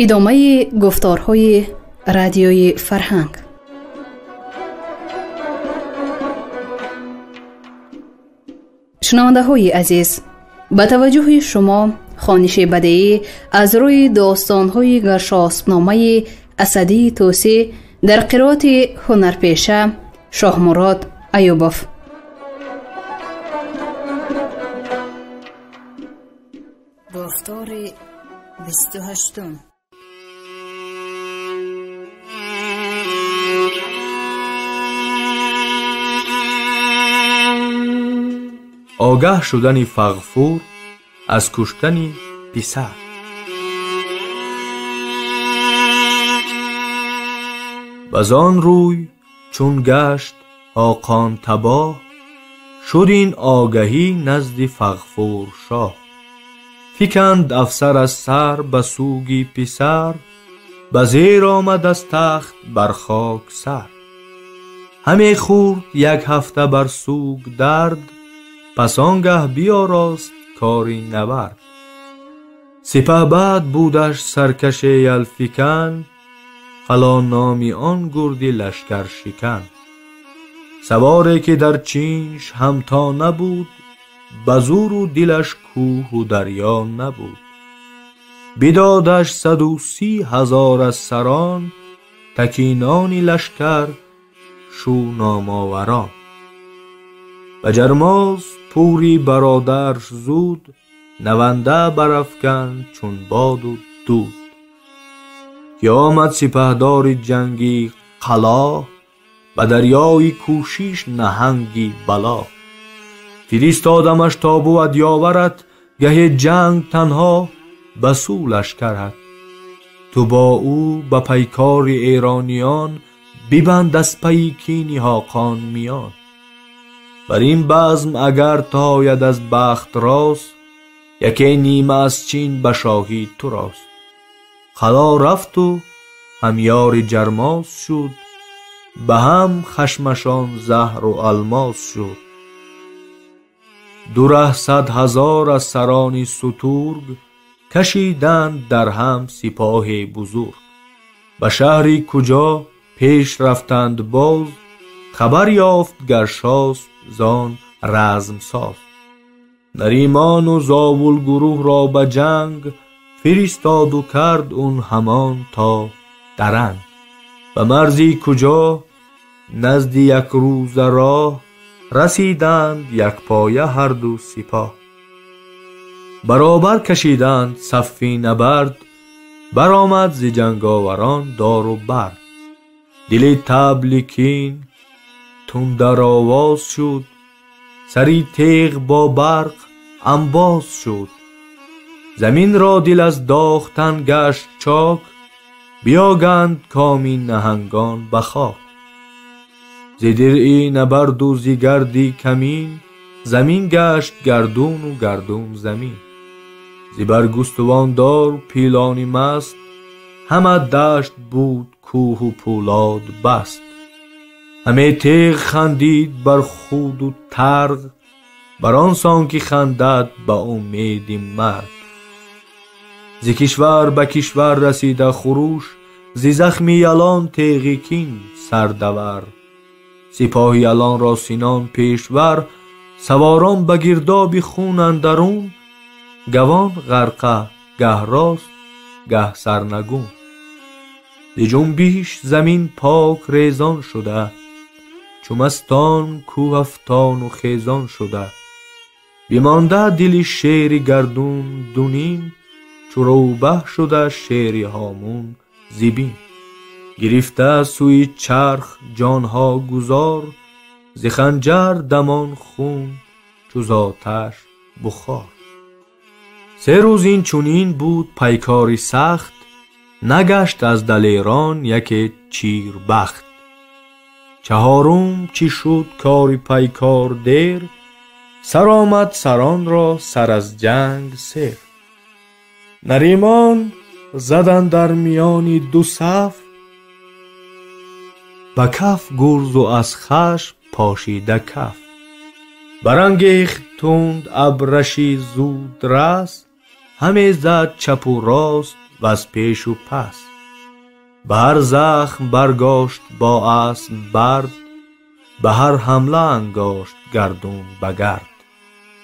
Идомаи гуфторҳои радиои фарҳанг. Шунавандаҳои азиз, ба таваҷҷӯҳи шумо хониши бадеӣ аз рӯи достонҳои Гаршоспномаи Асадии Тӯсӣ дар қироати ҳунарпеша Шоҳмурод Аюбов. Гуфтори 28. Огаҳ шудани Фағфур аз куштани писар. Базон рӯй чун гашт Ҳоқон табоҳ, шуд ин огаҳӣ назди Фағфур шоҳ. Фиканд афсар аз сар ба сӯги писар, ба зер омад аз тахт бар хок сар. Ҳаме хӯрд як ҳафта бар сӯг дард, пас он гаҳ биёрост кори набард. Сипаҳбад будаш саркаше ялфикан, фало номи он гурди лашкаршикан. Саворе ки дар чинш ҳамто набуд, ба зуру дилаш кӯҳу дарё набуд. Бидодаш 130,000 аз сарон, такинони лашкар шу номоварон. Ба Ҷармоз пури бародарш зуд, наванда барафканд чун боду дуд. Ки омад сипаҳдори ҷанги қало, ба дарёи кӯшиш наҳанги бало. Фиристодамаш то бувад ёварат, гаҳе ҷанг танҳо ба сӯ лашкарат. Ту бо ӯ ба пайкори эрониён, бибанд аз пайи кини Ҳоқон миён. Бар ин базм агар тояд аз бахт рост, яке нима аз чин ба шоҳӣ ту рост. Қало рафту ҳамёри Ҷармоз шуд, ба ҳам хашмашон заҳру алмос шуд. 200,000 аз сарони сутург кашиданд дар ҳам сипоҳи бузург. Ба шаҳри куҷо пеш рафтанд боз, хабар ёфт Гаршосп зон размсоз. Наримону зовулгурӯҳро ба ҷанг фиристоду кард он ҳамон то даранг. Ба марзи куҷо назди як рӯза роҳ, расиданд якпоя ҳарду сипоҳ. Баробар кашиданд саффи набард, баромад зи ҷанговарон дору бард. Дили табли кин тундаровоз шуд, сари теғ бо барқ анбоз шуд. Заминро дил аз дохтан гашт чок, биёганд коми наҳангон ба хок. Зи диръи набарду зи гарди камин, замин гашт гардуну гардун замин. Зи баргустувондор пилони маст, ҳама дашт буд кӯҳу пӯлод баст. Ҳаме теғ хандид бар худу тарғ, бар он сон ки хандад ба умеди марг. Зи кишвар ба кишвар расида хуруш, зи захми ялон теғи кин сардавар. Сипоҳи ялонро синон пешвар, саворон ба гирдоби хун андарун, гавон ғарқа гаҳ рост гаҳ сарнагун. Зи ҷунбиш замин пок резон шуда, чу мастон кӯҳ афтону хезон шуда. Бимонда дили шери гардун дуним, чу рӯбаҳ шуда шери ҳомун зибин. Гирифта сӯи чарх ҷонҳо гузор, зи ханҷар дамон хун чу зоташ бухор. 3 рӯз ин чунин буд пайкори сахт, нагашт аз далерон яке чирбахт. Чаҳорум чӣ шуд кори пайкор дер, сар омад саронро сар аз ҷанг сер. Наримон задан дар миёни ду саф, ба каф гурзу аз хашм پاشیده کف. برانگیخت تند ابرشی زود رس، همی زد چپ و راست و از پیش و پس. به هر زخم برگاشت با اسب برد، به هر حمله انگاشت گردون بگرد.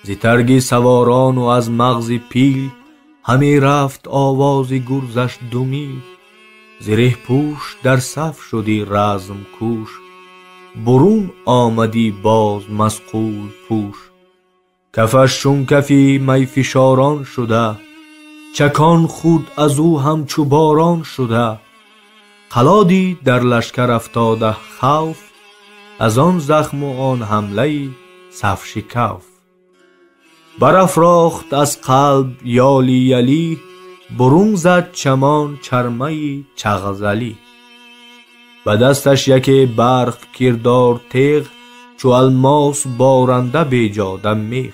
ز ترگ سواران و از مغز پیل، همی رفت آواز گرزش دو میل. زره پوش در صف شدی رزم کوش، برون آمدی باز مصقول پوش. کفش چون کفی می فشاران شده، چکان خود از او همچو باران شده. قلادی در لشکر افتاده خوف، از آن زخم و آن حمله صف شکاف. برافراخت از قلب یالی یلی، برون زد چمان چرمه چغزلی. به دستش یکی برق کردار تیغ، چو الماس بارنده بیجاده میغ.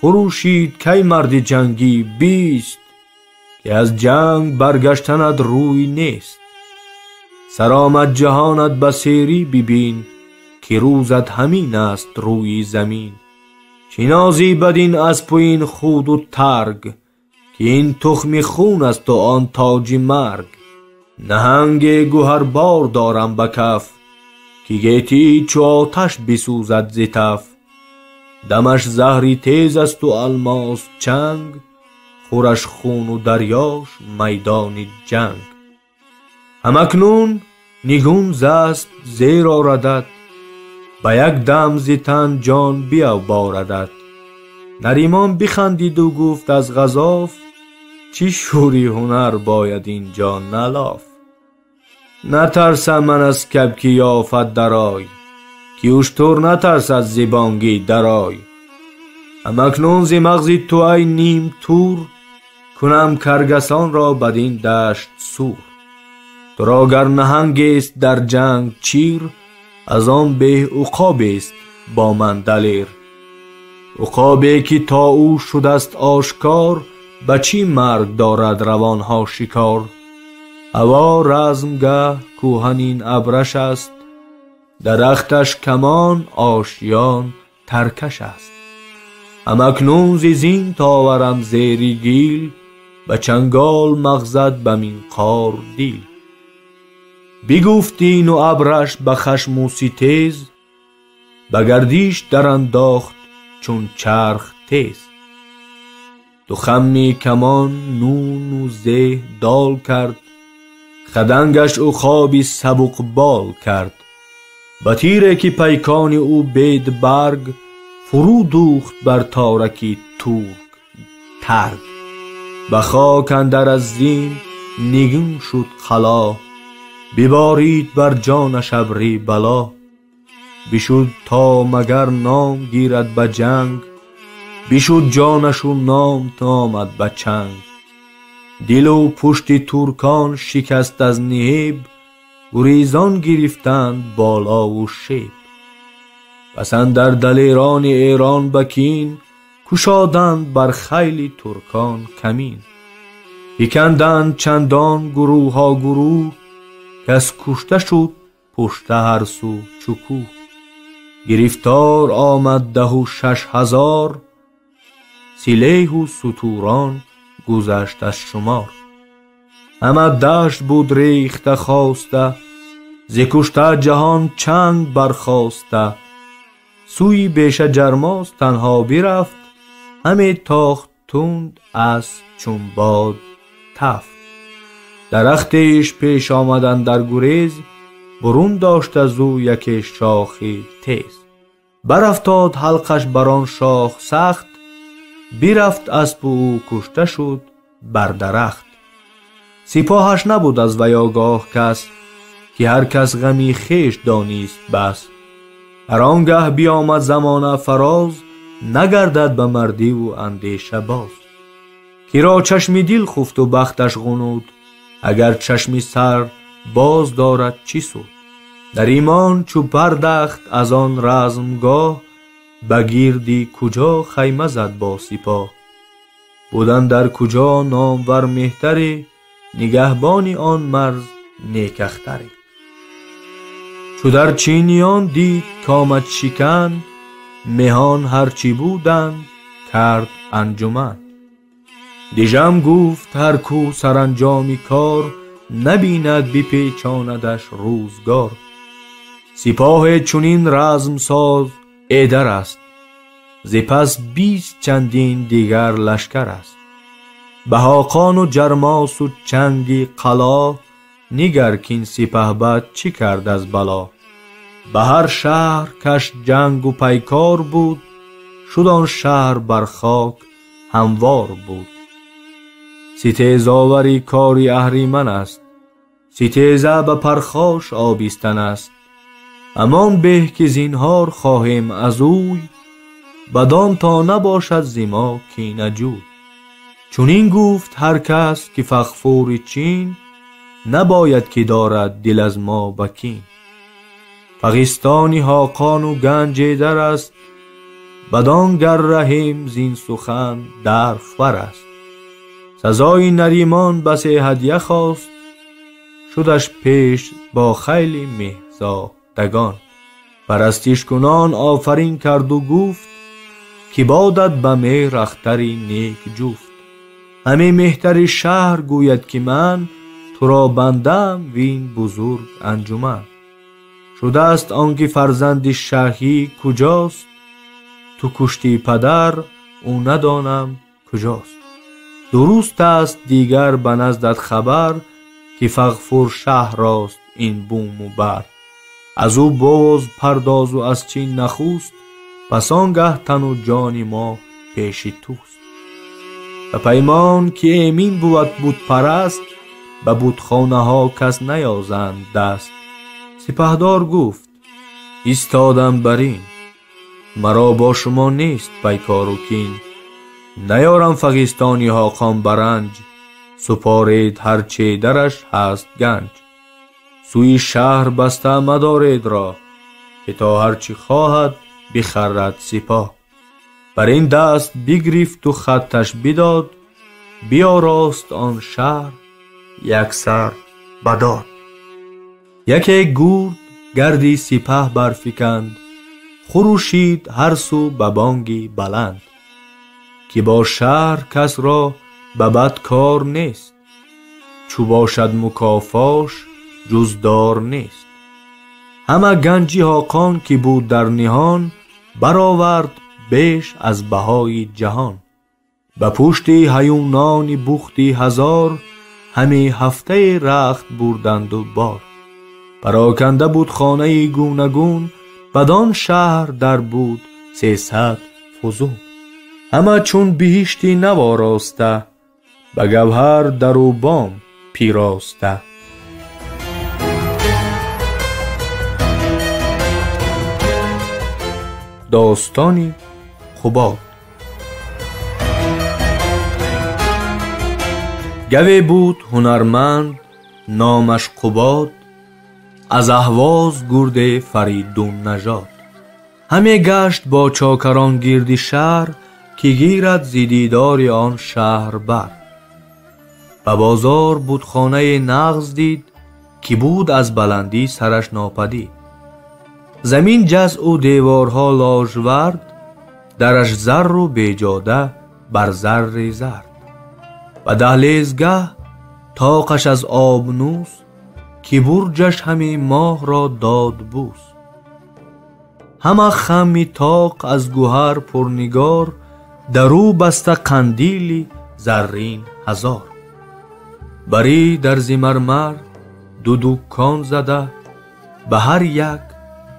خروشید کی مرد جنگی بیست، که از جنگ برگشتنت روی نیست. سرآمد جهانت به سیری ببین، که روزت همین است روی زمین. چه نازی بدین اسپ و این خود و ترگ، که این تخم خون است و آن تاج مرگ. نهنگ گوهربار دارم به کف، که گیتی چو آتش بسوزد ز تف. دمش زهری تیز است و الماس چنگ، خورش خون و دریاش میدان جنگ. هم اکنون نگون ز اسپ زیر آردت، به یک دم ز تن جان بیاواردت. نریمان بخندید و گفت از غضاف، چی شوری هنر باید اینجا نه لاف. نترسم من از کبکی یافت درای، که اشتر نترسد ز بانگی درای. هم اکنون ز مغز تو ای نیم تور، کنم کرگسان را بدین دشت سور. تو را گر نهنگ است در جنگ چیر، از آن به عقاب است با من دلیر. عقابی که تا او شدست آشکار، به چی مرگ دارد روانها شکار. هوا رزمگه کوهنین ابرش است، درختش کمان آشیان ترکش است. هم اکنون ز زین تاورم زیر گیل، به چنگال مغزت به منقار دیل. بگفت این و ابرش به خشم و ستیز، به گردیش در انداخت چون چرخ تیز. دو خمی کمان نون و زه دال کرد، خدنگش عقابی سبک بال کرد. به تیری که پیکان او بید برگ، فرو دوخت بر تارک تورک ترگ. به خاک اندر از زین نگون شد قلا، ببارید بر جانش ابری بلا. بشد تا مگر نام گیرد به جنگ، بشد جانش و نام آمد به چنگ. دل و پشت ترکان شکست از نهیب، گریزان گرفتند بالا و شیب. پس اندر دلیران ایران بکین، کشادند بر خیل ترکان کمین. فکندند چندان گروه ها گروه، کس کشته شد پشت هر سو چو کوه. گرفتار آمد 16,000، سلیح و ستوران گذشت از شمار. همه دشت بود ریخته خواسته، ز کشته جهان چنگ برخاسته. سوی بیشه جرماز تنها برفت، همی تاخت تند از چون باد تفت. درختش پیش آمدن در گریز، برون داشت از او یکی شاخی تیز. برافتاد حلقش بران شاخ سخت، برفت اسب او کشته شد بر درخت. سپاهش نبود از وی آگاه کس، که هر کس غمی خویش دانیست بس. هر آنگه بیامد زمانه فراز، نگردد به مردی و اندیشه باز. که را چشم دل خفت و بختش غنود، اگر چشم سر باز دارد چی سود. در ایمان چو پردخت از آن رزمگاه، به گیردی کجا خیمه زد با سپاه. بودن در کجا نامور مهتری، نگهبانی آن مرز نیک اختری. Чу дар чиниён дид کامد شکن، مهان هرچی بودند کرد انجمن. دژم گفت هر کو سرانجامی کار، نبیند بپیچاندش روزگار. سپاه چنین رزم ساز ایدر است، ز پس 20 چندین دیگر لشکر است. به هاقان و جرماس و چنگی قلا، نگر کاین سپهبد چی کرد از بلا. به هر شهر کش جنگ و پیکار بود، شد آن شهر بر خاک هموار بود. ستیزآوری کاری اهریمن است، ستیزه به پرخاش آبیستن است. همان به که زینهار خواهیم از اوی، بدان تا نباشد ز ما کینه جوی. چنین گفت هر کس که فغفور چین، نباید که دارد دل از ما بکین. فغستانی هاقان و گنج ایدر است، بدان گر رهیم زین سخن در خور است. سزای نریمان بسی هدیه خواست، شدش پیش با خیلی مهزادگان. پرستش کنان آفرین کرد و گفت، که بادت به مهر اختری نیک جفت. همی مهتر شهر گوید که من، تو را بندم وین بزرگ انجمن. شده است آنکه فرزند شاهی کجاست، تو کشتی پدر او ندانم کجاست. درست است دیگر به نزدت خبر، که فغفور شهر راست این بوم و بر. از او باز پرداز و از چین نخوست، پس آنگه تن و جان ما پیش توست. به پیمان که ایمین بود بت پرست، به بتخانه ها کس نیازند دست. سپهدار گفت ایستادم بر این، مرا با شما نیست پیکار و کین. نیارم فغستانی هاقان برنج، سپارید هرچه درش هست گنج. سوی شهر بسته مدارید را، که تا هرچی خواهد بخرد سپاه. بر این دست بگرفت و خطش بداد، بیاراست آن شهر یک سر بداد. یکی گورد گردی سپه برفکند، خروشید هر سو به بانگی بلند. که با شهر کس را به بد کار نیست، چو باشد مکافاش جز دار نیست. همه گنجی هاقان که بود در نهان، برآورد بیش از بهای جهان. به پشت هیونان بختی هزار، همی هفته رخت بردند و بار. پراکنده بود خانه گوناگون، بدان شهر در بود 300 فزون. همه چون بهشتی نواراسته، به گوهر در و بام پیراسته. داستانی قباد. گوی بود هنرمند نامش قباد، از اهواز گرد فریدون نژاد. همی گشت با چاکران گرد شهر، که گیرد ز دیدار آن شهر بر. به بازار بتخانه نغز دید، که بود از بلندی سرش ناپدید. زمین جزع و دیوارها لاژورد، درش زر و بیجاده بر زر زرد. و دهلیزگه طاقش از آبنوس، که برجش همی ماه را داد بوس. همه خمی طاق از گوهر پرنگار، درو بسته قندیلی زرین هزار. بری در ز مرمر دو دکان زده، به هر یک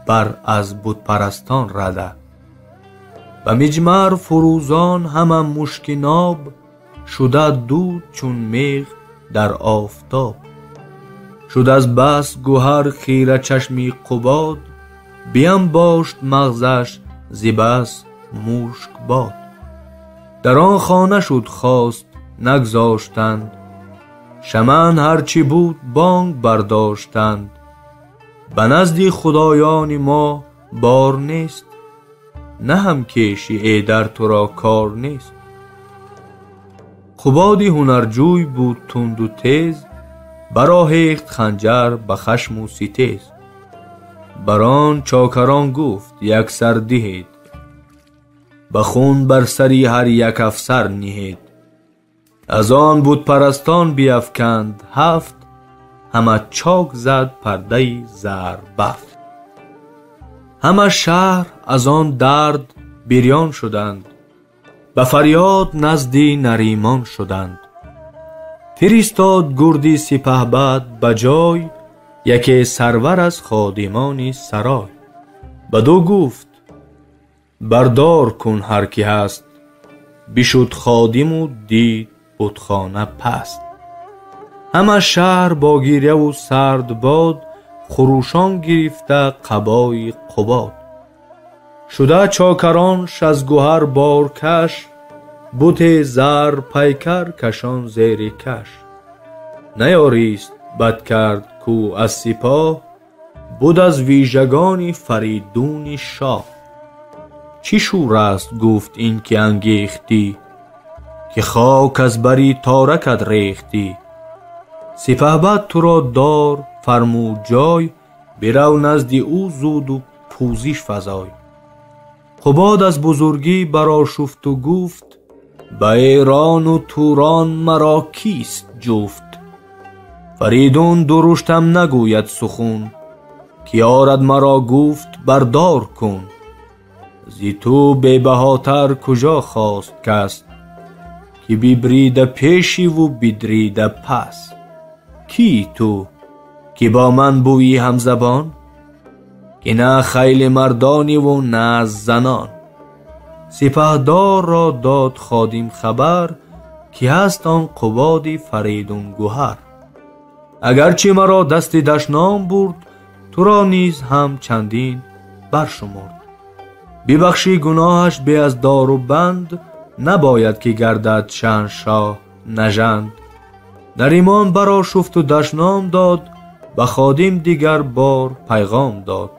بر از بت پرستان رده. به مجمر فروزان همه مشک ناب، شده دود چون میغ در آفتاب. شد از بس گوهر خیره چشمی قباد، بینباشت مغزش ز بس مشک باد. در آن خانه شد خواست نگذاشتند، شمن هرچی بود بانگ برداشتند. به نزد خدایان ما بار نیست، نه هم کیشی ایدر تو را کار نیست. قبادی هنرجوی بود تند و تیز، برآهیخت خنجر به خشم و ستیز. Бар он чокарон гуфт як сар диҳед, ба хун бар сари ҳар як афсар ниҳед. Аз он бутпарастон биафканд ҳафт, ҳама чок зад пардаи зарбафт. Ҳама шаҳр аз он дард бирён шуданд, ба фарёд назди Наримон шуданд. Фиристод гурди сипаҳбад ба ҷой, яке сарвар аз ходимони сарой. Бадӯ гуфт бардор кун ҳар ки ҳаст, бишуд ходиму дид бутхона паст. Ҳама шаҳр бо гиряву сард бод, хурӯшон гирифта қабои Қубод. Шуда чокаронш аз гӯҳар боркаш, бути зар пайкар кашон зери каш. Наёрист бад кард кӯ аз сипоҳ, буд аз вижагони Фаридуни шоҳ. Чӣ шӯр аст гуфт ин ки ангехтӣ, ки хок аз бари торакат рехтӣ. Сипаҳбад туро дор фармуд ҷой, бирав назди ӯ зуду пӯзиш фазой. Қубод аз бузургӣ барошуфту гуфт, ба Эрону Турон маро кист ҷуфт? Фаридун дуруштам нагӯяд сухун, ки орад маро гуфт бардор кун. Зи ту бебаҳотар куҷо хост кас, ки бибрида пешиву бидрида пас? Кии ту ки бо ман бӯйӣ ҳамзабон, ки на хайли мардониву на аз занон? Сипаҳдорро дод ходим хабар, ки ҳаст он Қубоди Фаридун гӯҳар. Агарчи маро дасти дашном бурд, туро низ ҳам чандин баршумурд. Бибахшӣ гуноҳаш бе аз дору банд, набояд ки гардад шаҳншоҳ нажанд. Наримон барошуфту дашном дод, ба ходим дигар бор пайғом дод,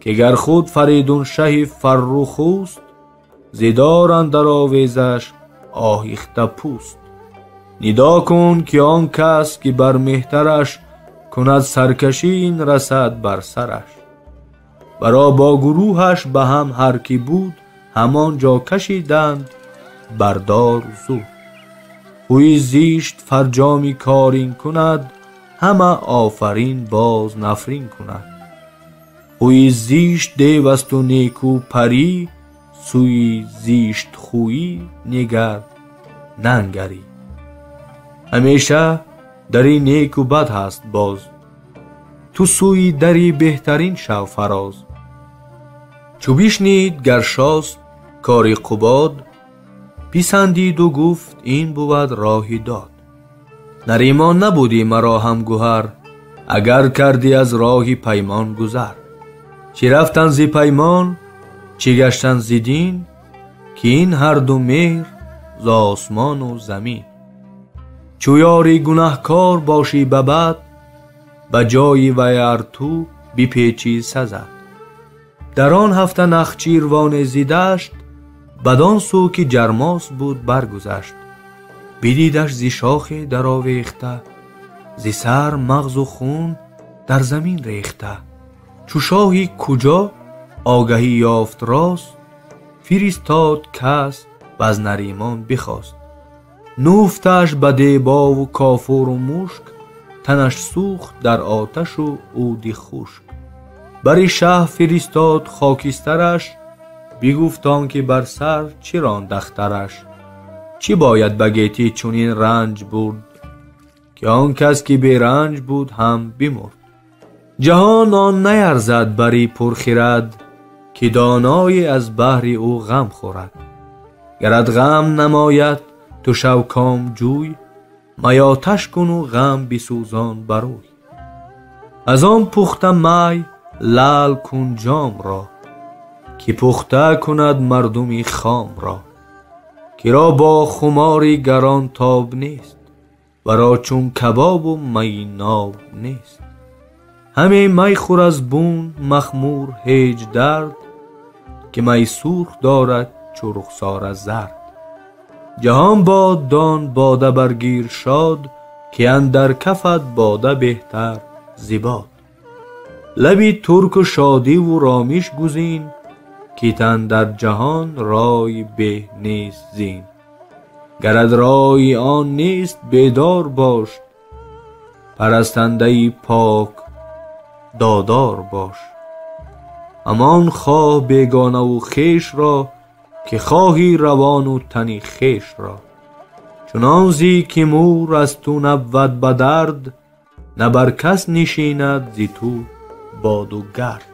ки гар худ Фаридун шаҳи фаррухӯст, зи дор андар овезаш оҳихта пӯст. Нидо кун ки он кас ки бар меҳтараш кунад саркашӣ, ин расад бар сараш. Баро бо гурӯҳаш ба ҳам ҳар ки буд, ҳамон ҷо кашиданд бардор зуд. Хӯи зишт фарҷоми кор ин кунад, ҳама офарин боз нафрин кунад. Хӯи зишт девасту неку парӣ, сӯи зиштхӯӣ нигар нангарӣ. Ҳамеша дари неку бад ҳаст боз, ту сӯи дари беҳтарин шав фароз. Чу бишнид Гаршосп кори Қубод, писандиду гуфт ин бувад роҳи дод. Наримон набудӣ маро ҳам гӯҳар, агар кардӣ аз роҳи паймон гузар. Чӣ рафтан зи паймон, чӣ гаштан зи дин, ки ин ҳарду меҳр з осмону замин. Чу ёри гунаҳкор бошӣ ба бад, ба ҷои вай ар ту бипечӣ сазад. Дар он ҳафта нахчирвоне зи дашт, бадон сӯ ки Ҷармос буд баргузашт. Бидидаш зи шохе даровехта, зи сар мағзу хун дар замин рехта. Чу шоҳи куҷо огаҳӣ ёфт рост, фиристод кас ва аз Наримон бихост. Нуфташ ба дебову кофуру мушк, танаш сӯхт дар оташу уди хушк. Бари шаҳ фиристод хокистараш, бигуфт он ки бар сар чӣ ронд ахтараш. Чӣ бояд ба гетӣ чунин ранҷ бурд, ки он кас ки беранҷ буд ҳам бимурд. Ҷаҳон он наярзад бари пурхирад, ки доное аз баҳри ӯ ғам хӯрад. Гарат ғам намояд ту шав комҷӯй, маёташ куну ғам бисӯзон барӯй. Аз он пухта май лаъл кун ҷомро, ки пухта кунад мардуми хомро. Киро бо хумори гарон тоб нест, варо чун кабобу майи ноб нест. Ҳаме май хӯр аз бун махмур ҳеҷ дард, ки май сурх дорад чу рухсора зард. Ҷаҳон бод дон бода баргир шод, ки андар кафат бода беҳтар зи бод. Лаби турку шодиву ромиш гузин, ки тан дар ҷаҳон рой беҳ нест зин. Гарад рои он нест бедор бош, парастандаи пок додор бош. Ҳамон хоҳ бегонаву хешро, ки хоҳӣ равону тани хешро. Чунон зӣ ки мӯр аз ту набвад ба дард, на бар кас нишинад зи ту боду гард.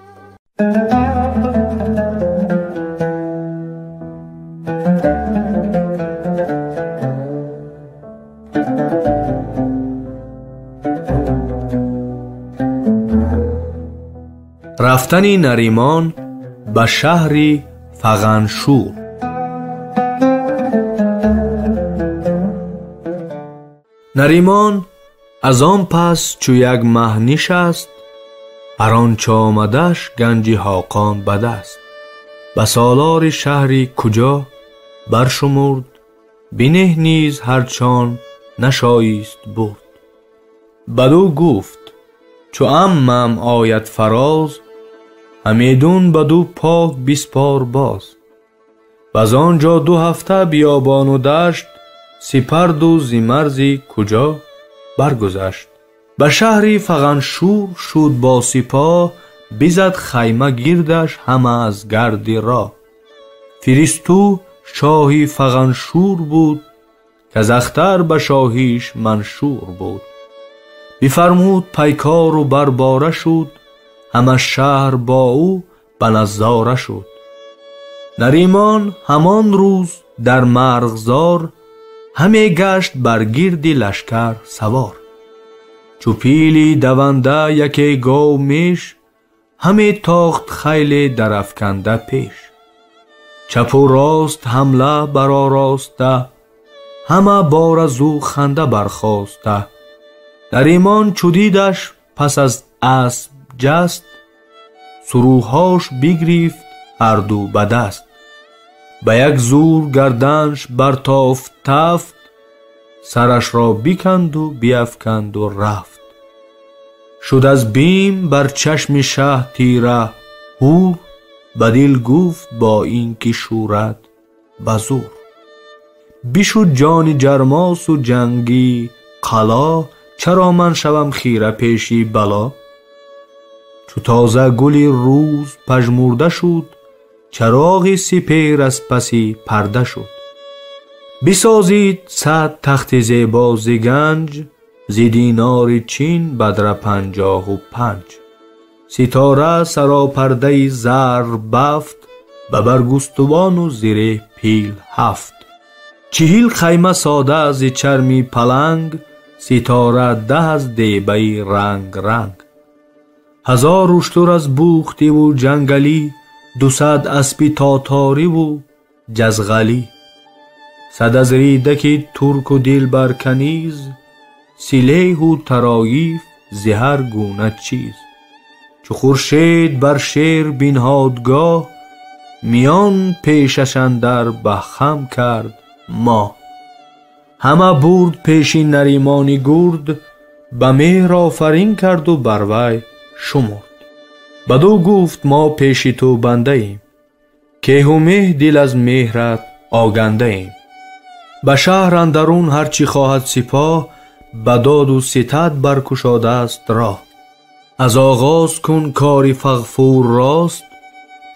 Рафтани Наримон ба шаҳри Фағаншур. Наримон аз он пас чу як маҳ нишаст, ҳар он чо омадаш ганҷи Ҳоқон ба даст. Ба солори шаҳри куҷо баршумурд, бинеҳ низ ҳарчон нашоист бурд. Бадӯ гуфт: чу аммам ояд фароз, ҳамедун бадӯ пок биспор боз. Ваз он ҷо 2 ҳафта биёбону дашт, сипарду зи марзи куҷо баргузашт. Ба шаҳри Фағаншур шуд бо сипоҳ, бизад хайма гирдаш ҳама аз гарди роҳ. Фиристу шоҳи Фағаншур буд, казахтар ба шоҳиш маншур буд. Бифармуд пайкору барбора шуд, ҳама шаҳр бо ӯ ба назора шуд. Наримон ҳамон рӯз дар марғзор, ҳаме гашт бар гирди лашкар савор. Чу пили даванда яке гов меш, ҳаме тохт хайле дарафканда пеш. Чапу рост ҳамла баророста, ҳама бор аз ӯ ханда бархоста. Наримон чу дидаш пас аз асп ҷаст, суруҳош бигрифт ҳарду ба даст. Ба як зур гарданш бартофт тафт, сарашро биканду биафканду рафт. Шуд аз бим бар чашми шаҳ тира ҳур, ба дил гуфт бо ин ки шӯрад ба зур. Бишуд ҷони ҷармосу ҷанги қало, чаро ман шавам хира пеши бало? Чу тоза гули рӯз пажмурда шуд, чароғи сипер аз паси парда шуд. Бисозид 100 тахти зебо зи ганҷ, зи динори чин бадра 55. Ситора саропардаи зар бафт, ба баргустувану зиреҳ пил 7. 40 хайма сода зи чарми паланг, ситора 10 аз дебаи ранг ранг. 1000 уштур аз бухтиву ҷангалӣ, 200 аспи тоториву ҷазғалӣ. 100 аз ридаки турку дилбарканиз, силеҳу тароиф зи ҳар гуна чиз. Чу хуршед бар шер бинҳодгоҳ, миён пешаш андар ба хам кард моҳ. Ҳама бурд пеши Наримони гурд, ба меҳр офарин карду бар вай шумурд. Бадӯ гуфт: мо пеши ту бандаем, кеҳу меҳ дил аз меҳрат огандаем. Ба шаҳр андарун ҳар чӣ хоҳад сипоҳ, ба доду ситад баркушодааст роҳ. Аз оғоз кун кори Фағфур рост,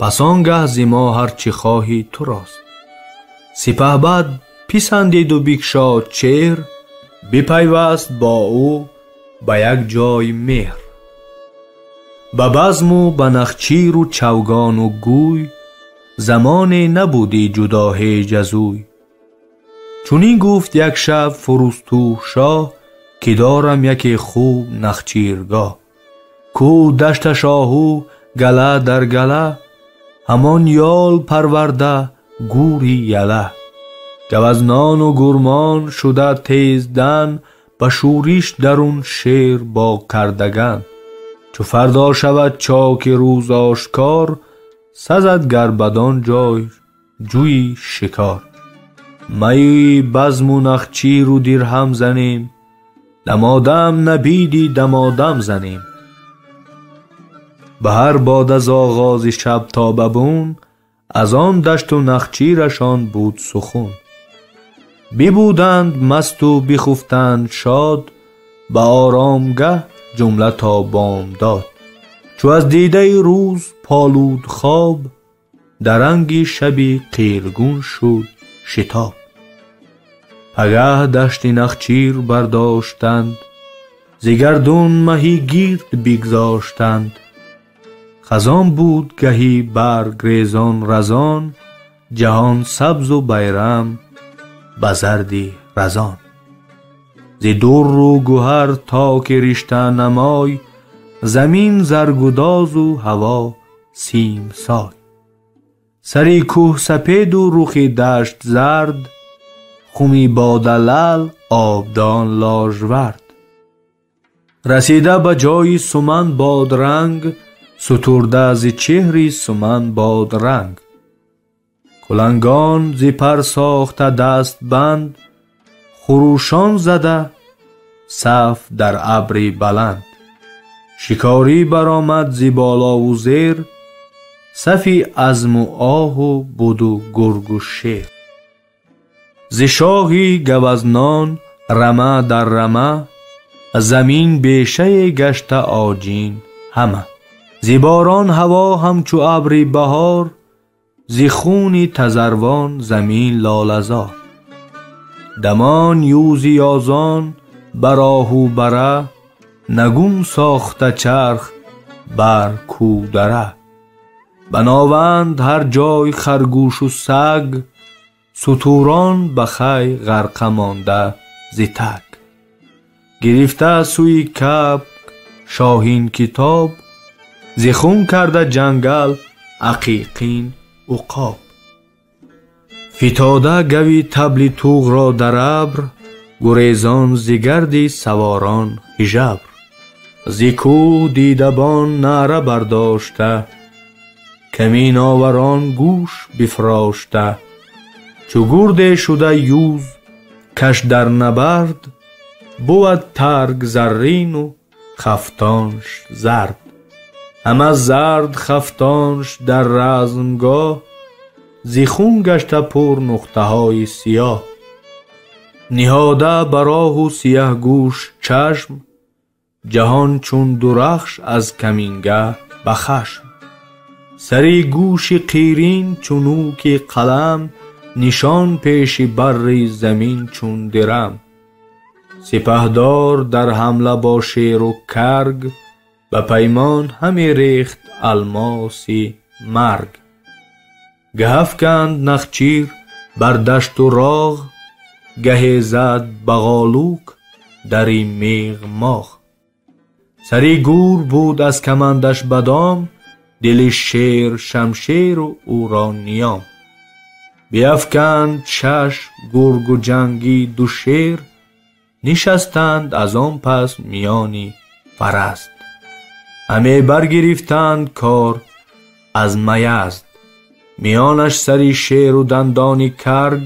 пас он гаҳ зи мо ҳар чӣ хоҳӣ ту рост. Сипаҳбад писандиду бикшод чеҳр, бипайваст бо ӯ ба як ҷой меҳр. Ба базму ба нахчиру чавгону гӯй, замоне набудӣ ҷудо ҳеҷ аз ӯй. Чунин гуфт як шаб Фурустуҳ шоҳ, ки дорам яке хуб нахчиргоҳ. Кӯ дашташ оҳу гала дар гала, ҳамон ёл парварда гӯри яла. Гавазнону гурмон шуда тездан, ба шӯриш дарун шер бо кардаган. Чу фардо шавад чоки рӯз ошкор, сазад гар бадон ҷой ҷӯи шикор. Майи базму нахчиру дирҳам занем, дамодам набиди дамодам занем. Ба ҳар бод аз оғози шаб то ба бун, аз он дашту нахчирашон буд сухун. Бибуданд масту бихуфтанд шод, ба оромгаҳ ҷумла то бомдод. Чу аз дидаи рӯз полуд хоб, даранги шаби қиргун шуд шитоб. Пагаҳ дашти нахчир бардоштанд, зи гардун маҳи гирд бигзоштанд. Хазон буд гаҳи барг резон разон, ҷаҳон сабзу байрам ба зарди разон. Зи дурру гуҳар токи ришта намой, замин заргудозу ҳаво симсой. Сари кӯҳ сапеду рухи дашт зард, хуми бодалал обдон ложвард. Расида ба ҷои суман бодранг, сутурда зи чеҳри суман бодранг. Кулангон зи пар сохта дастбанд, хурӯшон зада саф дар абри баланд. Шикорӣ баромад зи болову зер, сафи азму оҳу буду гургу шер. Зи шоҳи гавазнон рама дар рама, замин бешае гашта оҷин ҳама. Зи борон ҳаво ҳамчу абри баҳор, зи хуни тазарвон замин лолазор. Дамон юзи ёзон бар оҳу бара, нагун сохта чарх бар кӯдара. Банованд ҳар ҷой харгӯшу саг, сутурон ба хай ғарқа монда зи таг. Гирифта сӯи кабк шоҳин китоб, зи хун карда ҷангал ақиқин уқоб. Фитода гави табли туғро дар абр, гурезон зи гарди саворон ҳижабр. Зи кӯҳ дидабон наъра бардошта, каминоварон гӯш бифрошта. Чу гурде шуда юз каш дар набард, бувад тарг заррину хафтонш зард. Ҳама зард хафтонш дар размгоҳ, зи хун гашта пур нуқтаҳои сиёҳ. Ниҳода бар оҳу сияҳгӯш чашм, ҷаҳон чун дурахш аз камингаҳ ба хашм. Сари гӯши қирин чу нӯки қалам, нишон пеши барри замин чун дирам. Сипаҳдор дар ҳамла бо шеру карг, ба паймон ҳаме рехт алмоси марг. Гаҳ афканд нахчир бар дашту роғ, гаҳе зад бағолук дари меғмоғ. Сари гур буд аз камандаш бадом, дили шер шамшеру ӯро ниём. Биафканд шаш гургу ҷангӣ ду шер, нишастанд аз он пас миёни фараст. Ҳаме баргирифтанд кор аз маязд, миёнаш сари шеру дандони карг,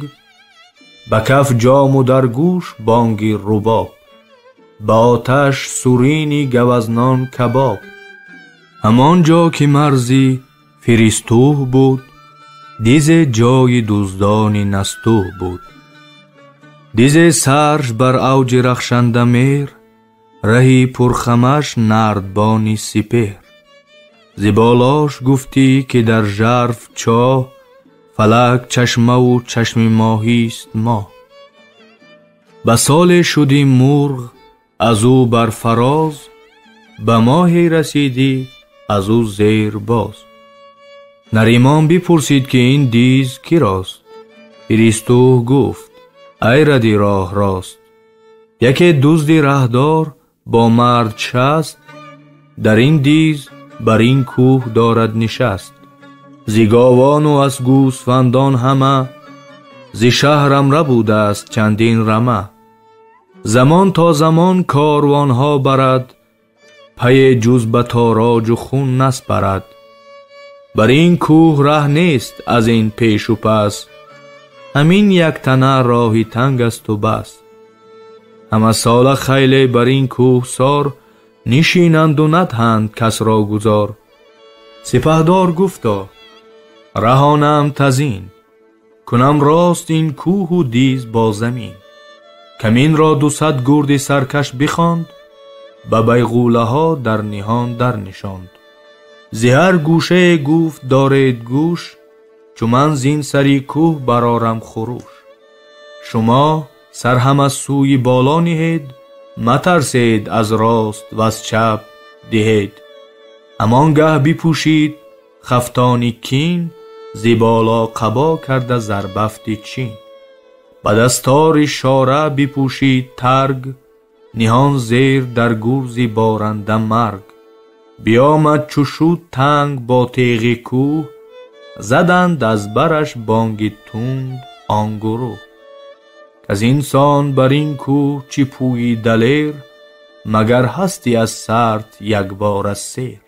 ба каф ҷому дар гӯш бонги рубоб, ба оташ сурини гавазнон кабоб. Ҳамон ҷо ки марзи фиристӯҳ буд, дизе ҷои дуздони настӯҳ буд. Дизе сарш бар авҷи рахшанда мер, раҳи пурхамаш нардбони сипеҳр. Зи болош гуфтӣ ки дар жарф чоҳ, фалак чашмаву чашми моҳист моҳ. Ба соле шуди мурғ аз ӯ бар фароз, ба моҳе расидӣ аз ӯ зер боз. Наримон бипурсид ки ин диз кирост? Фиристӯҳ гуфт ай ради роҳ рост. Яке дузди раҳдор бо мард шаст, дар ин диз бар ин кӯҳ дорад нишаст. Зи говону аз гӯсфандон ҳама, зи шаҳрам рабудааст чандин рама. Замон то замон корвонҳо барад, пае ҷуз ба тороҷу хун наспарад. Бар ин кӯҳ раҳ нест аз ин пешу пас, ҳамин яктана роҳи танг асту бас. Ҳамасола хайле бар ин кӯҳсор, нишинанду надҳанд касро гузор. Сипаҳдор гуфто: раҳонам тазин, кунам рост ин кӯҳу диз бо замин. Каминро 200 гурди саркаш бихонд, ба байғулаҳо дар ниҳон дар нишонд. Зи ҳар гӯшае гуфт: доред гӯш, чу ман зин сари кӯҳ барорам хуруш. Шумо сар ҳам аз сӯи боло ниҳед, матарсед аз рост ва аз чап диҳед. Ҳамон гаҳ бипӯшид хафтони кин, зи боло қабо карда зарбафти чин. Ба дастори шора бипӯшид тарг, ниҳон зер дар гурзи боранда марг. Биомад чу шуд танг бо теғи кӯҳ, заданд аз бараш бонги тунд он гурӯҳ. Каз инсон бар ин кӯҳ чӣ пӯйи далер, магар ҳастӣ аз сард якбора сер.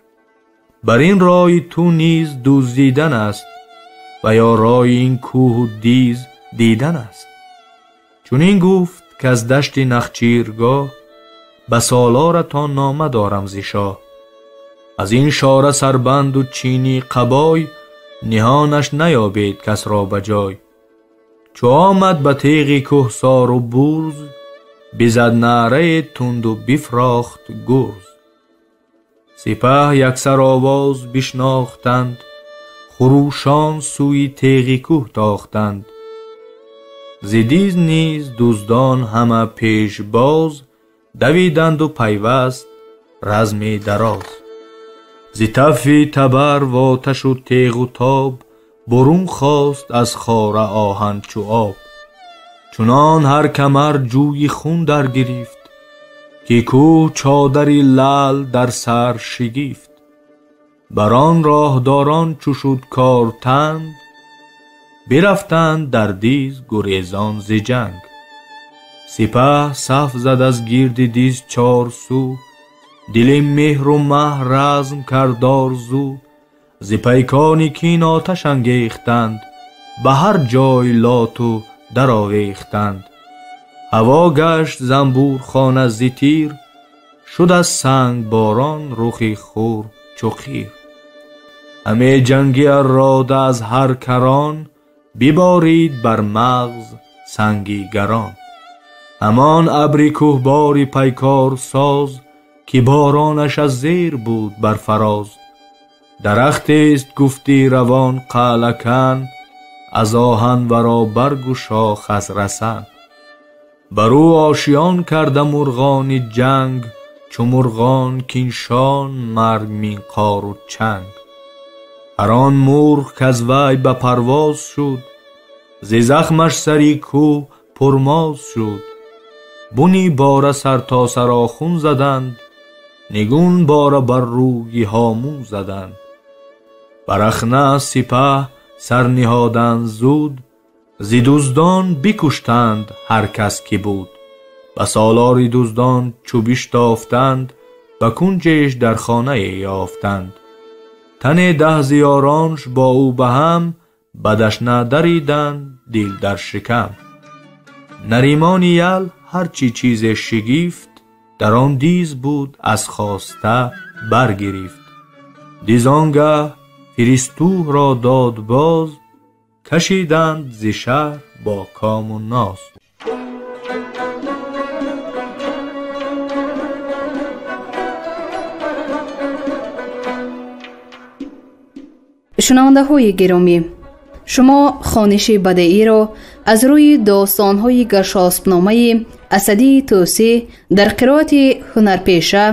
Бар ин рои ту низ дуздидан аст, ва ё рои ин кӯҳу диз дидан аст. Чунин гуфт каз дашти нахчиргоҳ, ба солоратон нома дорам зи шоҳ. Аз ин шора сарбанду чини қабой, ниҳонаш наёбед кас ро ба ҷой. Чу омад ба теғи кӯҳсору бурз, бизад наъраи тунду бифрохт гурз. Сипаҳ яксар овоз бишнохтанд, хурӯшон сӯи теғи кӯҳ тохтанд. Зи диз низ дуздон ҳама пешбоз, давиданду пайваст разми дароз. Зи тафи табар воташу теғу тоб, бурун хост аз хора оҳан чу об. Чунон ҳар камар ҷӯи хун дар гирифт, ки кӯҳ чодари лаъл дар сар шигифт. Бар он роҳдорон чу шуд кор танд, бирафтанд дар диз гурезон зи ҷанг. Сипаҳ саф зад аз гирди диз чор сӯ, дили меҳру маҳ разм кард орзу. Зи пайкони кин оташ ангехтанд, ба ҳар ҷой лоту даровехтанд. Ҳаво гашт занбурхона зи тир, шуд аз сангборон рухи хур чу қир. Ҳаме ҷанги аррода аз ҳар карон, биборид бар мағз санги гарон. Ҳамон абри кӯҳбори пайкор соз, ки боронаш аз зер буд бар фароз. Дарахтест гуфти равон қалъакан, аз оҳан варо баргу шох аз расан. Бар ӯ ошиён карда мурғони ҷанг, чу мурғон киншон марг минқору чанг. Ҳар он мурғ каз вай ба парвоз шуд, зи захмаш сари кӯҳ пурмоз шуд. Буни бора сартосар охун заданд, нигун бора бар рӯи ҳомун заданд. Барахна сипаҳ сар ниҳоданд зуд, зи дуздон бикуштанд ҳар кас ки буд. Ба солори дуздон чу биштофтанд, ба кунҷеш дар хонае ёфтанд. Тане 10 зиёронш бо ӯ ба ҳам, ба дашна дариданд дил дар шикам. Наримони ял ҳарчи чизе шигифт, дар он диз буд аз хоста баргирифт. Диз он гаҳ фиристӯҳро дод боз, кашиданд зи шаҳр бо кому ноз. Шунавандаҳои гиромӣ, шумо хониши бадеиро аз рӯи достонҳои гаршоспномаи Асадии Тӯсӣ дар қироати ҳунарпеша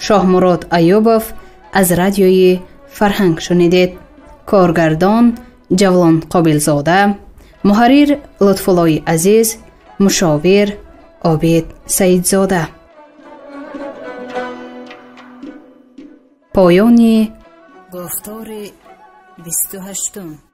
Шоҳмурод Аюбов аз радиои Фарҳанг шунидед. Коргардон Ҷавлон Қобилзода, муҳаррир Лутфуллои Азиз, мушовир Обид Саидзода. Поёни гуфтори 28.